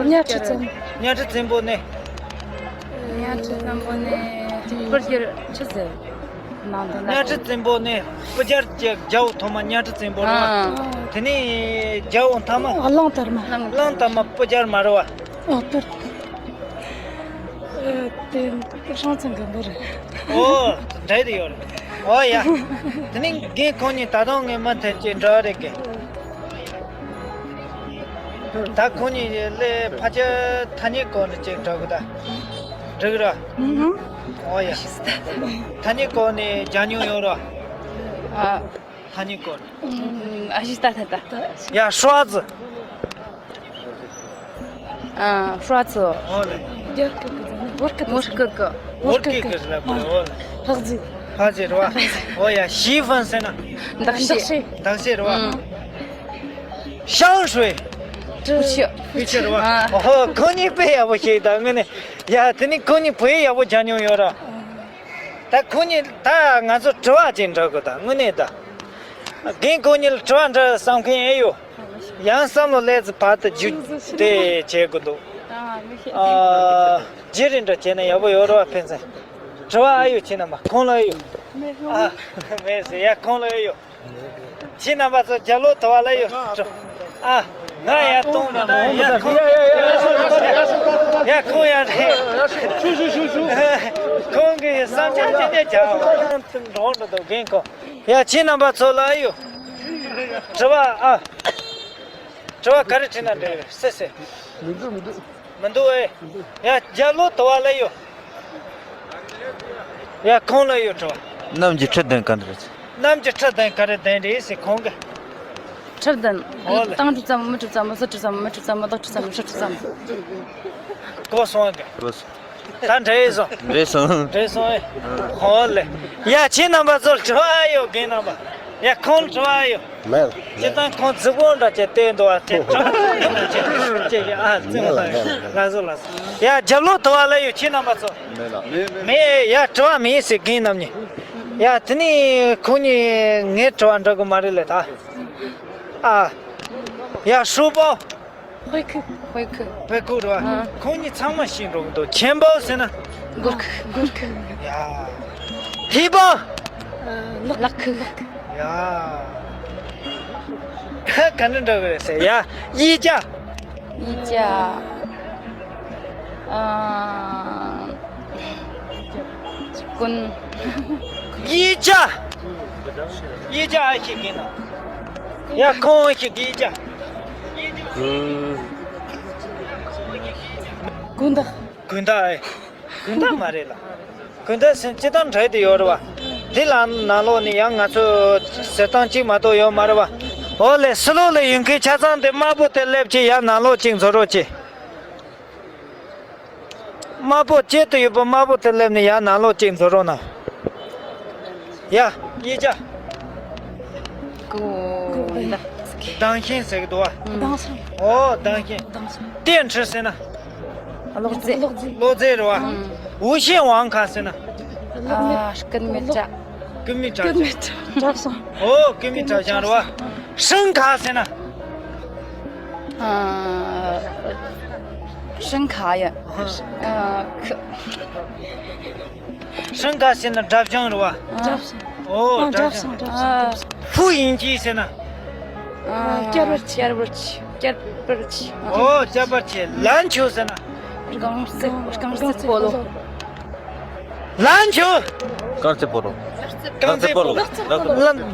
གཉའ་ཁྲི་བཙན། གཉའ་ཁྲི་བཙན་པོ་ནས། གཉའ་ཁྲི་བཙན་པོ་ནས་སྤུ་རྒྱལ་ཆི་ཟེར། ནང་དུ་ན། གཉའ་ཁྲི་བཙན་པོ་ནས་སྤུ་རྒྱལ་གྱི་རྒྱལ་པོ་ཐོག་མ་གཉའ་ཁྲི་བཙན་པོ་རེད་བ། ཨ། དེ་ནས་རྒྱལ་པོ་མཐའ་མ། གླང་དར་མ། གླང་དར་མ་སྤུ་རྒྱལ་མ་རེད་བ། ཨ། སྤུ། ཨ། དེ་སྲོང་བཙན་སྒམ་པོ་རེད། ཨོ། འདྲ་དེ་ཡོད་རེད། ཨོ་ཡ། དེ་ནས་རྒན་ཁོང་གཉིས་ད་དུང་ངས་མུ་མཐུད་ཅིག་འདྲི་རེད་གི། ད་ཁོང་གཉིས་ལས་ཕལ་ཆེར་ཐ་སྙད་སྐོར་ནས་ཅིག་འདྲི་གི་ད། འགྲིག་ར། ཨུ་ཧུ། ཨོ་ཡ། ཐ་སྙད་སྐོར་ནས་སྦྱང་མྱོང་ཡོད་ར། ཨ། ཐ་སྙད་སྐོར་ནས། ཨ་ཞིག་ད་ད་ད། ཡ། ཧྲ་ཙི། ཨ། ཧྲ་ཙི། ཨོ་ལེ། བོར་ཀི། བོར་ཀི། བོར་ཀི་གི་ལ་བོར། ཨོ་ལེ། ལྷག་ཟིག། ཧ་ཅེ་རེད་བ། ཨོ་ཡ། ཞི་ཧྥན་ཟེར་ན། འདག་ཤི། འདག་ཤི་རེད་བ། ཨང་། ཤང་ཧྲུའེ། ཧྥུ་ཆི། ཧྥུ་ཆི་རེད་བ། ཨ། ཨོ། ཁོང་གཉིས་དཔེ་ཡག་པོ་ཤེས་ད་དངོས་གནས། ཡ། དེ་ནས་ཁོང་གཉིས་བོད་ཡིག་ཡག་པོ་སྦྱང་མྱོང་ཡོད་ར། ད་ཁོང་གཉིས་ད་ང་ཚོ་དྲི་བ་ཅིག་འདྲི་དགོས་ད་དངོས་གནས་ད། རྒན་ཁོང་གཉིས་ལ་དྲི་བ་འདྲི་བསམ་མཁན་ཨེ་ཡོད། ཡང་བསམ་བློ་སླེབས་ཚེ་བར་དུ་བརྒྱུད་དེ་བྱེད་དགོས་འདུག། ཨ། མི་ཤེས། ཨ། རྗེས་རིང་འདྲ་བྱས་ན་ཡག་པོ་ཡོད་རེད་བ། ཕན་ཚུན་དྲི་བ་ཨ་ཡོད། ཁྱེད་རྣམ་པ་ཁོང་ལ་ཨེ་ཡོད། ཨ། མེད་ཟེར་ཡ། ཁོང་ལ་ཨེ་ཡོད། ཁྱེད་རྣམ་པ་ཚོ་རྒྱབ་ལོགས་དུ་བ་ལ་ཡོད། ཨ། ང་ཡ་གཏོང་ར་ན་ཡ་ཁོང་། ཡ་ཁོང་ཡ་རེད། ཁོང་གིས་བསམ་འཆར་ཅི་འདྲ་བྱ་འགྲོ་འགྲོ་འདུག་རྒན་ཁོང་། ཡ། ཁྱེད་རྣམ་པ་ཚོ་ལ་ཨེ་ཡོད། དྲི་བ་ཨ། དྲི་བ་ག་རེ་དྲིས་ན་འགྲིག་རེད། སེ་སེ། མི་འདུག། མི་འདུག། མི་འདུག་ཨེ། ཡ། རྒྱབ་ལོགས་དུ་བ་ལ་ཡོད། ཡ། ཁོང་ལ་ཡོད་དྲི་བ། གནམ་གྱི་ཁྲི་བདུན་ག་འདྲ་རེད། གནམ་གྱི་ཁྲི་བདུན་ག་རེ་བདུན་རེད་ཟེར་ཁོང་གིས། ཁྲི་བདུན། ཨོ་ལེ། སྟེང་ཁྲི་ཙམ། མི་ཁྲི་ཙམ། ཟུར་ཁྲི་ཙམ། མི་ཁྲི་ཙམ། ལྡོག་ཁྲི་ཙམ། ཧྲི་ཁྲི་ཙམ། གོ་སོང་གི། གོ་སོང་། ད་འདྲ་ཡིན་སོང་། འདྲ་སོང་། འདྲ་སོང་ཨེ། ཨོ་ལེ། ཡ། ཁྱེད་རྣམ་པ་ཚོར་དྲི་བ་ཨེ་ཡོད། རྒན་རྣམ་པ། ཡ། ཁོང་ལ་དྲི་བ་ཨེ་ཡོད། མེད། ཅི་ལྟར་ཁོང་རྫིག་པོ་འདྲ་བྱས་བལྟས་འདུག་བ། དེ་དྲང་པོ་ཅིག་ཅིག་ཨ། རྩེད་མོ་ལ་ཡོད། ལགས་སོ། ལགས་སོ། ཡ། རྒྱབ་ལོགས་དུ་བ་ལ་ཡོད། ཁྱེད་རྣམ་པ་ཚོ། མེད་ལ། མེད། མེད། ཡ། དྲི་བ་མེད་ཟེར། རྒན་རྣམ་གཉིས། ཡ། དེ་ནས་ཁོང་གཉིས་ངས་དྲི་བ་འདྲི་དགོས་མ་རེད་ལེ་ད། ཨ། ཡ། ཧྲུའུ་པའོ། དཔེ་ཁུག། དཔེ་ཁུག། དཔེ་ཁུག་རེད་བ། ཨ། ཁོང་གཉིས་ཚང་མ་ཤེས་འགྲོ་གི་འདུག། ཆེན་པའོ་ཟེར་ན། སྒོར་ཁུག། སྒོར་ཁུག། ཡ། ཧི་པའོ། ཨ། ལག། ལག་ཁུག། ཡ། ཁ་ག་འདྲ་འདྲ་གི་རེད་ཟེར་ཡ། དབྱི་ཅ། དབྱི་ཅ། ཨ། ཀུན། དབྱེ་བྱ། དབྱེ་བྱ་ཨེ་ཤེས་གི་ན། ཡ་ཁོང་ཨེ་ཤེས་གི་དབྱེ་བྱ། ཀུན་བརྟགས། ཀུན་བརྟགས་ཨེ། ཀུན་བརྟགས་མ་རེད་ལ། ཀུན་བརྟགས་ཟེར་སྤྱིར་བཏང་འདྲ་དེ་ཡོད་རེད་བ། དེ་ལ་ནང་ལོགས་ནས་ཡང་ང་ཚོ་ཟེར་སྟངས་གཅིག་མ་གཏོགས་ཡོད་མ་རེད་བ། འོ་ལེ། ཕྱི་ལོགས་ལ་ཡོང་མཁན་ཆ་ཚང་དེ་དམར་པོ་དེ་སླེབས་ཀྱི། ཡར་ནང་ལོགས་གཅིག་འཛུལ་རོགས་གྱིས། དམར་པོ་དཀྱིལ་དུ་ཡོད་པ་དམར་པོ་དེ་སླེབས་ནས་ཡར་ནང་ལོགས་གཅིག་འཛུལ་རོགས་གནང་། ཡ། དབྱེ་བྱ། ཀུན་བརྟགས། སྡང་ཞེན་ཟེར་གི་འདུག་བ། སྡང་ཞེན། ཨོ། སྡང་ཞེན། སྡང་ཞེན། ཏེ་ཁྲི་ཟེར་ན། གློག་རྫས། གློག་རྫས་རེད་བ། ཨུ་ཤེ་ཝང་ཁ་ཟེར་ན། ཨ། ཀུན་མི་དྲག། ཀུན་མི་དྲག་ཞང་། ཀུན་མི་དྲག་ཞང་རེད་བ། ཧྲིན་ཁ་ཟེར་ན། ཨ། ཧྲིན་ཁ་ཡ། ཨ། ཁ། ཧྲིན་ཁ་ཟེར་ན་དགྲ་བྱང་རེད་བ། ཨོ། དགྲ་བྱང་། ཧྥུ་ཡིན་ཅི་ཟེར་ན། ཨ། བསྐྱར་བར་ཆེ། བསྐྱར་བར་ཆེ། བསྐྱར་བར་ཆེ། ཨོ། བསྐྱར་བར་ཆེ། ལན་ཆོད་ཟེར་ན། རྐང་རྩེད། རྐང་རྩེད་སྤོ་ལོ། ལན་ཆོད། རྐང་རྩེད་སྤོ་ལོ། རྐང་རྩེད་སྤོ་ལོ།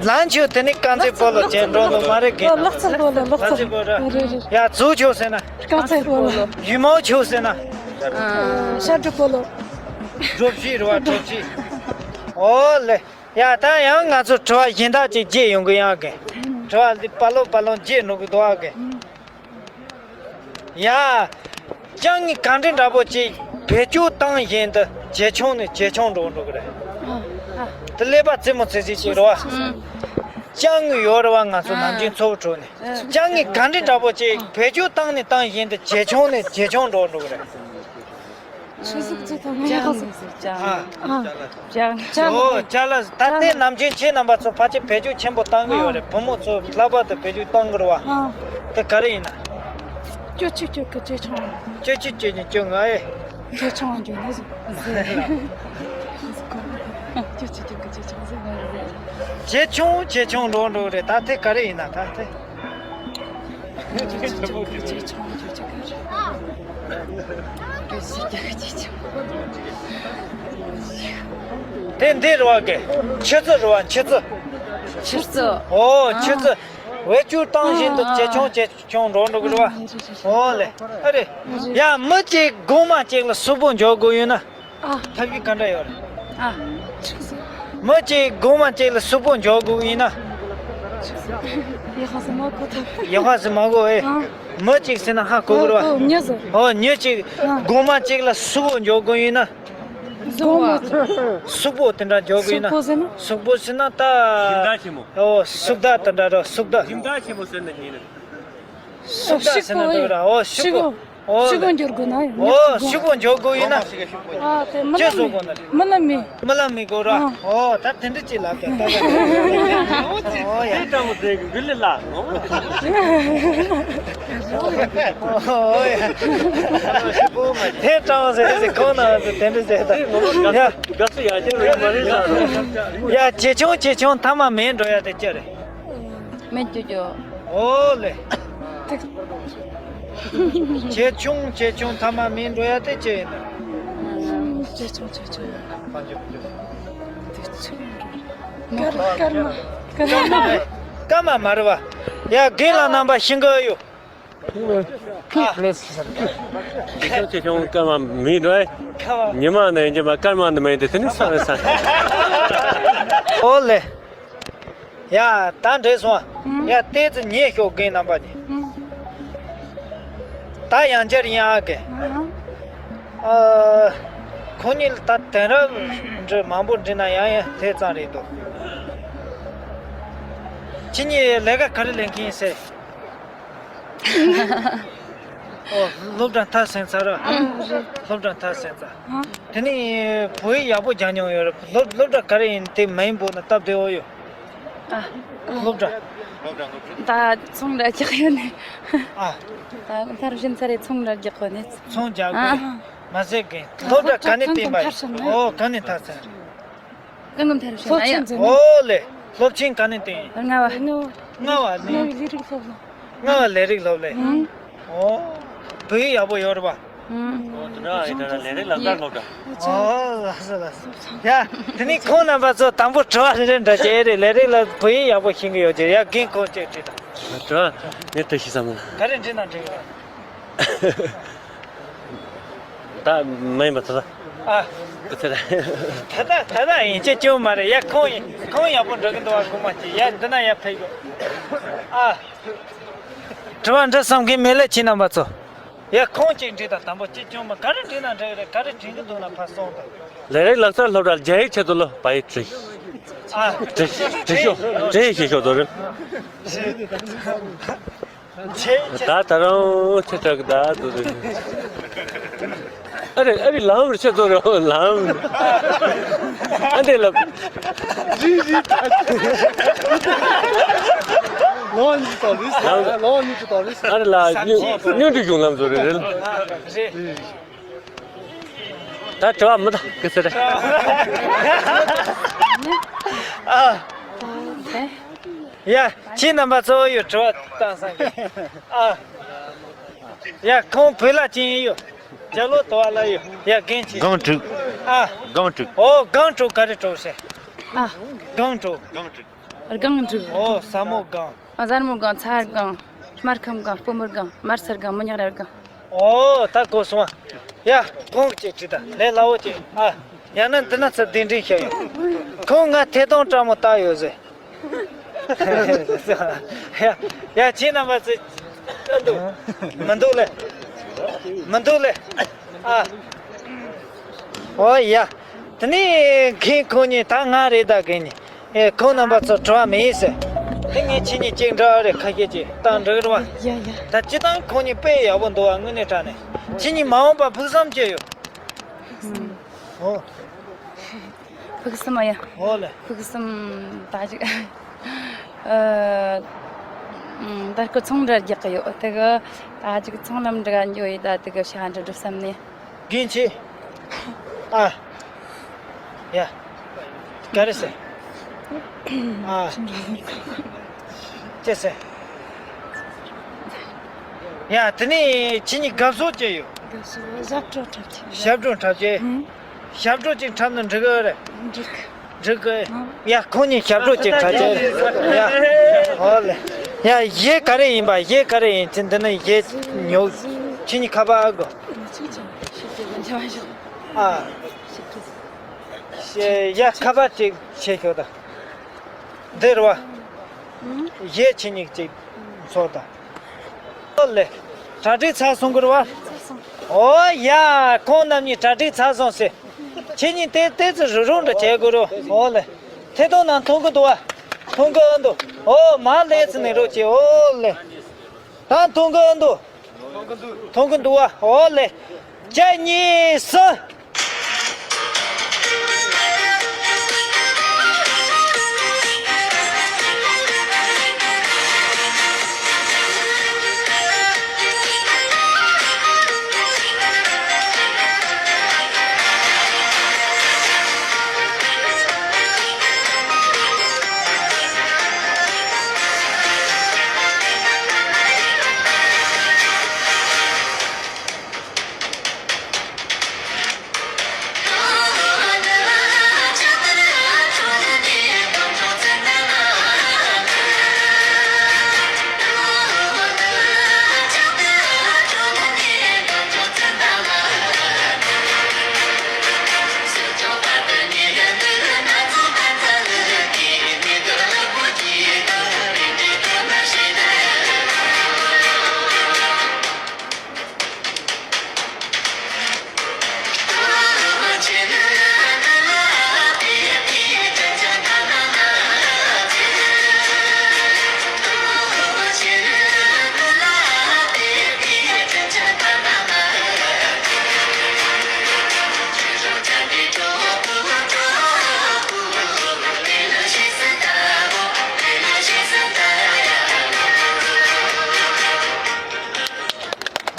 ལན་ཆོད་དེ་ནི་རྐང་རྩེད་སྤོ་ལོ་བྱེད་འགྲོ་ནོ་མ་རེད་གི། ལག་རྩེད་སྤོ་ལོ། ལག་རྩེད་སྤོ་ལོ། ཡ། མཛུབ་ཆོད་ཟེར་ན། རྐང་རྩེད་སྤོ་ལོ། ཡུ་མོ་ཆོད་ཟེར་ན། ཤ་གྲུ་སྤོ་ལོ། གྲུ་བཞི་རེད་བ། གྲུ་བཞི། ཨོ་ལེ། ཡ། ད་ཡང་ང་ཚོ་དྲི་བ་གཞན་དག་ཅིག་བརྗེ་ཡོང་གི་ཡང་གི། དྲི་བ་འདི་བར་ལོག་བར་ལོག་བརྗེ་འགྲོ་གི་འདུག་ཨ་གི། ཡ། ཅང་གི་ག་འདྲ་འདྲ་པོ་ཅིག་བེད་སྤྱོད་བཏང་བཞིན་དུ་ཇེ་ཆུང་ནས་ཇེ་ཆུང་འགྲོ་འགྲོ་གི་རེད། དེ་ཀླད་པ་རྩེད་མོ་རྩེ་རྩེ་ཅིག་རེད་བ། ཅང་གི་ཡོད་རེད་བ། ང་ཚོ་ནམ་རྒྱུན་འཚོ་བའི་ཁྲོད་ནས་ཅང་གི་ག་འདྲ་འདྲ་པོ་ཅིག་བེད་སྤྱོད་བཏང་ནས་བཏང་བཞིན་དུ་ཇེ་ཆུང་ནས་ཇེ་ཆུང་འགྲོ་འགྲོ་གི་རེད། ཆུ་གཟུགས་ཚོ་དང་ངའི་གཟུགས། ཨ། ཅང་། ཨོ། ཅ་ལག་ད་ལྟའི་ནམ་རྒྱུན་ཁྱེད་རྣམ་པ་ཚོ་ཕལ་ཆེར་བེད་སྤྱོད་ཆེན་པོ་བཏང་གི་ཡོད་རེད། བུ་མོ་ཚོ་ལྷག་པར་དུ་བེད་སྤྱོད་བཏང་གི་རེད་བ། དེ་ག་རེ་ཡིན་ན། སྐྱོ་ཆུ་སྐྱོ་གི་ཇེ་ཆུང་། སྐྱོ་ཆུ་སྐྱོ་ནི་སྐྱོ་ང་ཨེ། ཇེ་ཆུང་འགྱོ་ནི་ཟིག་སྐྱོ་ཆུ་སྐྱོ་གི་ཇེ་ཆུང་ཟིག་ང་ཟིག་ཇེ་ཆུང་ཇེ་ཆུང་འགྲོ་འགྲོ་རེད། ད་དེ་ག་རེ་ཡིན་ན་ད་དེ། དེ་འདི་རེད་བ་གི། ཆུ་ཚོད་རེད་བ། ཆུ་ཚོད། ཆུ་ཚོད། ཨོ། ཆུ་ཚོད། བེད་སྤྱོད་བཏང་བཞིན་དུ་ཇེ་ཆུང་ཇེ་ཆུང་འགྲོ་འགྲོ་གི་རེད་བ། ཨོ་ལེ། ཨ་རེ། ཡ། མི་གཅིག་དགོང་མོ་གཅིག་ལ་གཟུགས་པོ་འགྱོག་དགོས་ཡོད་ན། ཨ། ཐབས་ཤེས་ག་འདྲ་ཡོད་རེད། ཨ། མི་གཅིག་དགོང་མོ་གཅིག་ལ་གཟུགས་པོ་འགྱོག་དགོས་ཡིན་ན། ཡག་པ་ཟིག་མ་གོ་ཐུབ། ཡག་པ་ཟིག་མ་གོ་ཨེ། ཨ། མི་གཅིག་ཟེར་ན་ཧ་གོ་གི་རེད་བ། ཨོ། མྱི་ཟིག་ཨོ། མྱི་གཅིག་ཨ། དགོང་མོ་གཅིག་ལ་གཟུགས་པོ་འགྱོག་དགོས་ཡིན་ན། དགོང་མོ། གཟུགས་པོ་དེ་འདྲ་འགྱོག་དགོས་ཡིན་ན། གཟུགས་པོ་ཟེར་ན། གཟུགས་པོ་ཟེར་ན་ད། སྦྱིན་བདག་ཆེན་མོ། ཨོ། གཟུགས་བདག་དེ་འདྲ་རེད། གཟུགས་བདག་སྦྱིན་བདག་ཆེན་མོ་ཟེར་ན་ཡིན། གཟུགས་བདག་ཟེར་ན་འདོད་ར། ཨོ། ཕྱུག་པོ། ཕྱུག་པོ། ཨོ། ཕྱུག་པོ་འགྱུར་དགོས་ན་ཡང་། ཨོ། ཕྱུག་པོ་འགྱུར་དགོས་ཡིན་ན། ཅི་བཟོ་དགོས་ན། རྨི་ལམ་རྨི། རྨི་ལམ་རྨི་དགོས་ར། ཨ། ཨོ། ད་དེ་འདྲ་ཅིག་ལབ་ཀྱང་ད། ཨོ་ཡ། དེ་ལྟ་བུ་དེ་གི་ལ། ཨོ་ཡ། དེ་སྤྲང་བོ་ཟེར་ཟེར་ཁོང་ན་ཟེར་དེ་འདྲ་ཟེར་ད། ཡ། དགའ་བསུ་ཡ་ཁྱེད་རང་མ་རེད་ལ། ཡ། ཇེ་ཆུང་ཇེ་ཆུང་མཐའ་མ་མེད་འགྲོ་ཡ་དེ་ཅི་རེད། མེད་ཅོ་ཅོ། ཨོ་ལེ། ཇེ་ཆུང་ཇེ་ཆུང་མཐའ་མ་མེད་འགྲོ་ཡ་དེ་ཅི་ཡིན་ན། ཇེ་ཆུང་ཇེ་ཆུང་། དེ་ཆུང་། སྐར་སྐར་མ། སྐར་མ། སྐར་མ་མ་རེད་བ། ཡ། རྒན་ལགས་རྣམ་པ་ཤེས་ཀྱི་ཡོད། ཇེ་ཆུང་ཇེ་ཆུང་སྐར་མ་མེད་འགྲོ་ཡ། ཉི་མ་ནས་ཉི་མ། སྐར་མ་ནས་མེད་དེ་དེ་ནི་ས་རེད་ས། ཨོ་ལེ། ཡ། ད་འགྲིག་སོང་། ཨང་། ཡ། ཏོག་ཙམ་ཉན་ཤོག་རྒན་རྣམ་པ་གཉིས། ཨང་། ད་ཡང་བསྐྱར་ཡིན་ཨ་གི། ཨང་། ཨ། ཁོང་གཉིས་ལ་ད་དེང་རབས་འདྲ་མང་པོ་འདྲི་ན་ཡང་ཡང་དེ་ཙམ་རེད་འདུག་ཁྱེད་གཉིས་ལས་ཀ་ག་རེ་ལས་མཁན་ཡིན་ཟེར། ཨོ། སློབ་གྲྭ་མཐར་ཕྱིན་ཚར་ར། ཨང་། རེད། སློབ་གྲྭ་མཐར་ཕྱིན་ཚར། ཨང་། དེ་ནས་བོད་ཡིག་ཡག་པོ་སྦྱང་མྱོང་ཡོད་རེད། སློབ་སློབ་གྲྭ་ག་རེ་ཡིན་དེ་མིང་འབོད་ན་སྟབས་བདེ་བོ་ཡོད། ཨ། སློབ་གྲྭ། ད་ཚོང་ར་རྒྱག་ཡོད་ནས། ཨ། ད་མཐར་ཕྱིན་ཚར་རེད། ཚོང་ར་རྒྱག་གོ་ནས། ཚོང་རྒྱག་གོ། ཨ། མ་ཟད་གི་སློབ་གྲྭ་ག་ནས་བསྟན་པ་ཡིན། ཨོ། ག་ནས་མཐར་ཕྱིན། གང་གི་མཐར་ཕྱིན་ན་ཡ། ཨོ་ལེ། སློབ་ཆེན་ག་ནས་བསྟན་ཡིན། རྔ་བ། རྔ་བ་ནས། རྔ་བ་ལས་རིགས་སློབ་གླིང་། རྔ་བ་ལས་རིགས་སློབ་གླིང་། ཨང་། ཨོ། བོད་ཡིག་ཡག་པོ་ཡོད་རེད་པ། ཨོ། དེ་འདྲ་ཡིན་ན་ལས་རིགས་ལག་བསྟར་སློབ་གྲྭ། ཨོ། ལགས་སོ་ལགས་སོ། ཡ། དེ་ནས་ཁོང་རྣམ་པ་ཚོ་དང་པོ་དྲི་བ་རེ་རེ་འདྲི་བྱེད་རེད། ལས་རིགས་ལ་བོད་ཡིག་ཡག་པོ་ཤེས་ཀྱི་ཡོད་ཀྱི། ཡ། རྒན་ཁོང་ཅིག་དྲིས་དང་། དྲི་བ་ངས་དྲི་ཤེས་ས་མེད། ག་རེ་འདྲི་ན་འགྲིག་གི་རེད། ད་མ་ཡིན་པ་ད་ལྟ། ཨ། ཁུ་ཚེ་རེད། ད་ལྟ་ད་ལྟ་ཡིན་གཅིག་ཀྱང་མ་རེད། ཡ། ཁོང་ཡིན། ཁོང་ཡག་པོ་འགྲོ་གི་འདུག་བ། ཁོང་མ་གཅིག། ཡ། འདི་ན་ཡར་ཕེབས་དགོས། ཨ། དྲི་བ་འདྲི་བསམ་མཁན་མེད་ལ། ཁྱེད་རྣམ་པ་ཚོ། ཡ། ཁོང་ཅིག་འདྲི་དང་། དང་པོ་གཅིག་ཀྱང་མ། ག་རེ་འདྲི་ན་འགྲིག་གི་རེད། ག་རེ་དྲན་གི་འདུག་ན་ཕར་གསུངས་དང་། ལས་རིགས་ལག་རྩལ་སློབ་གྲྭར་རྒྱ་ཡིག་ཆེད་དུ་ལོ་བ་ཡིག་བྲིས། ཨ། བྲིས་བྲིས་ཤོག་བྲིས་ཤེས་ཤོག་དོ་རེད། ཆེ་ཆེ། ད་ད་རུང་ཆེ་དྲག་གི་ད་དུ་རེད། ཨ་རེ་ཨ་རེ། ལམ་རེ་ཆེ་དོ་རེད། ལམ། ཨ་འདྲེ་ལ། ལོ་གཉིས་ཀྱི་དོ་རེད། ལོ་གཉིས་ཀྱི་དོ་རེད། ཨ་རེ་ལ་སྙུན་སྙུན་འདྲི་བྱུང་ལམ་དུ་རེད། རེད། ད་དྲི་བ་མི་དང་གི་ཟེར། ཨ། ཡ། ཁྱེད་རྣམ་པ་ཚོ་ཡོད། དྲི་བ་བཏང་སང་གི། ཨ། ཡ། ཁོང་བོད་ལ་ཅི་ཡིན་ཡོད། རྒྱ་ལོ་དོ་བ་ལ་ཡོད། ཡ། རྒན་ཁྱེད། སྒང་དྲུག་ཨ། སྒང་དྲུག་ཨོ། སྒང་དྲུག་ག་རེ་དྲུག་ཟེར། ཨ། སྒང་དྲུག་སྒང་དྲུག་སྒང་དྲུག་ཨོ། ས་མོ་སྒང་། ཨ། ཟལ་མོ་སྒང་། ཚ་སྒང་། སྨར་ཁམས་སྒང་། སྤོ་མོ་སྒང་། དམར་སེར་སྒང་། མི་ཉག་ར་སྒང་། ཨོ། ད་གོ་སོང་ཨ། ཡ། ཁོང་ཅིག་དྲིས་དང་། ལས་སླ་བོ་ཅིག་ཨ། ཡང་ན་འདི་ན་ཚུར་གདན་འདྲེན་བྱས་ཡོད། ཁོང་ང་ཐད་གཏོང་འདྲ་མོ་བཏང་ཡོད་ཟེར། ཡ། ཡ། ཁྱེད་རྣམ་པ་ཚོས་ཨ་འདུག་མི་འདུག་ལེ། མི་འདུག་ལེ། ཨ། ཨོ་ཡ། དེ་ནས་རྒན་ཁོང་གཉིས། ད་ང་རེད། ད་རྒན་གཉིས། ཨེ། ཁོང་རྣམ་པ་ཚོ་དྲི་བ་མེད་ཟེར། དེ་ངས་ཁྱེད་གཉིས་གཅིག་འདྲི་རེ་ཁ་ཤས་ཅིག་བཏང་འགྲིག་རེད་བ། ཡ་ཡ། ད་སྤྱིར་བཏང་ཁོང་གཉིས་དཔེ་ཡག་པོ་འདུག་བ། དངོས་གནས་དྲང་གནས། ཁྱེད་གཉིས་མ་འོངས་པ་ཕུགས་བསམ་ཅི་ཡོད། ཨོ། ཕུགས་བསམ་ཡ། ཨོ་ལེ། ཕུགས་བསམ་ད་ཅིག་ཨ། ད་སྐུ་ཚོང་འདྲ་རྒྱག་གི་ཡོད། དེ་གི་ད་ཅིག་ཚོང་ལམ་འདྲ་འགྱོ་ཡི། ད་དེ་གི་ཤ་འདྲ་འགྲོ་བསམ་ནས། རྒན་ཁྱེད། ཨ། ཡ། ག་རེ་ཟེར། ཨ། ཅི་ཟེར། ཡ། དེ་ནས་ཁྱེད་གཉིས་དགའ་ཕྱོགས་ཅི་ཡོད། དགའ་ཕྱོགས་ཞབས་བྲོ་འཁྲབ་ཀྱི། ཞབས་བྲོ་འཁྲབ་ཀྱི། ཨང་། ཞབས་བྲོ་ཅིག་འཁྲབ་ན་འགྲིག་གི་རེད། འགྲིག་འགྲིག་གི། ཨང་། ཡ། ཁོང་གཉིས་ཞབས་བྲོ་ཅིག་འཁྲབ་ཀྱི། ཡ། ཨོ་ལེ། ཡ། གཞས་ག་རེ་ཡིན་པ། གཞས་ག་རེ་ཡིན། ཅི་འདི་ནས་གཞས་ཉོ། ཁྱེད་གཉིས་ཁ་པར་དགོས། ཨ། ཡ། ཁ་པར་ཅིག་བྱེད་ཤོག་ད། འདིར་བ། གཞས་ཁྱེད་གཉིས་ཅིག་ཚོགས་དང་། ཨོ་ལེ། གྲ་སྒྲིག་ཚར་སོང་གི་རེད་བ། ཨོ་ཡ། ཁོང་རྣམ་གཉིས་གྲ་སྒྲིག་ཚར་སོང་ཟེར། ཁྱེད་གཉིས་ཏོག་ཙམ་རུབ་རུབ་འདྲ་བྱེད་དགོས་རེད། ཨོ་ལེ། ཐད་གཏོང་ནང་མཐོང་གི་འདུག་བ། མཐོང་གི་འདུག་ཨོ། མར་ལས་ཚུར་ནས་རོགས་བྱེད། ཨོ་ལེ། ད་མཐོང་གི་འདུག་མཐོང་གི་འདུག་བ། ཨོ་ལེ། གཅིག་གཉིས་གསུམ།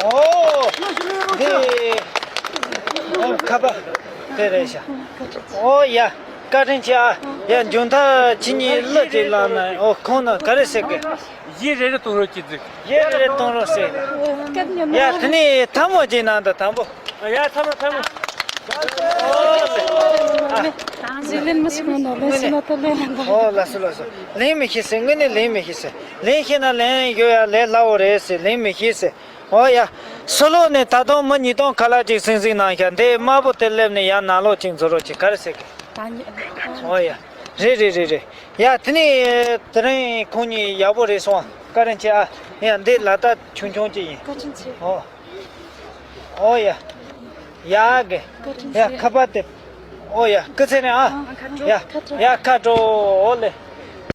ཨོ། འདི། ཨོ། ཁ་པར་དེ་རེད་ཤག་ཨོ་ཡ། བཀའ་དྲིན་ཆེ་ཨ། ཡ། མཇུག་མཐར་ཁྱེད་གཉིས་གླུ་ཅིག་བླངས་ན། ཨོ། ཁོང་ན་ག་རེ་ཟེར་གི། གཞས་རེ་རེ་གཏོང་རོགས་གྱིས་ཟེར། གཞས་རེ་རེ་གཏོང་རོགས་ཟེར། ཡ། དེ་ནས་ཐལ་མོ་ཅིག་གནང་དང་། དང་པོ། ཡ། ཐལ་མོ། ཐལ་མོ། ཨོ། ལགས་སོ། ལགས་སོ། ལེན་མི་ཤེས་ཟེར། དངོས་གནས་ལེན་མི་ཤེས་ཟེར། ལེན་ཤེས་ན་ལེན་ཡོད་ཡ། ལས་སླ་བོ་རེད་ཟེར། ལེན་མི་ཤེས་ཟེར། ཨོ་ཡ། སོ་ལོ་ནས་ད་དུང་མི་ཉིས་སྟོང་ཁ་ལག་ཅིག་སིང་སིང་གནང་ཤག་འདི་དམར་པོ་དེ་སླེབས་ནས་ཡར་ནང་ལོགས་ཅིག་འཛུལ་རོགས་གྱིས། ག་རེ་ཟེར་གི། ཨོ་ཡ། རེད་རེད་རེད་རེད། ཡ། དེ་ནས་དེ་རིང་ཁོང་གཉིས་ཡག་པོ་རེད་སོང་། བཀའ་དྲིན་ཆེ་ཨ། ཡ། འདི་ལག་རྟགས་ཆུང་ཆུང་ཅིག་ཡིན། བཀའ་དྲིན་ཆེ། ཨོ། ཨོ་ཡ། ཡ་གི། བཀའ་དྲིན་ཡ། ཆེ། ཁ་པར་དེ། ཨོ་ཡ། སྐུ་ཚེ་རིང་ཨ། ཨ། ཁ་དྲོ། ཡ། ཁ་དྲོ། ཡ། ཁ་དྲོ། ཨོ་ལེ།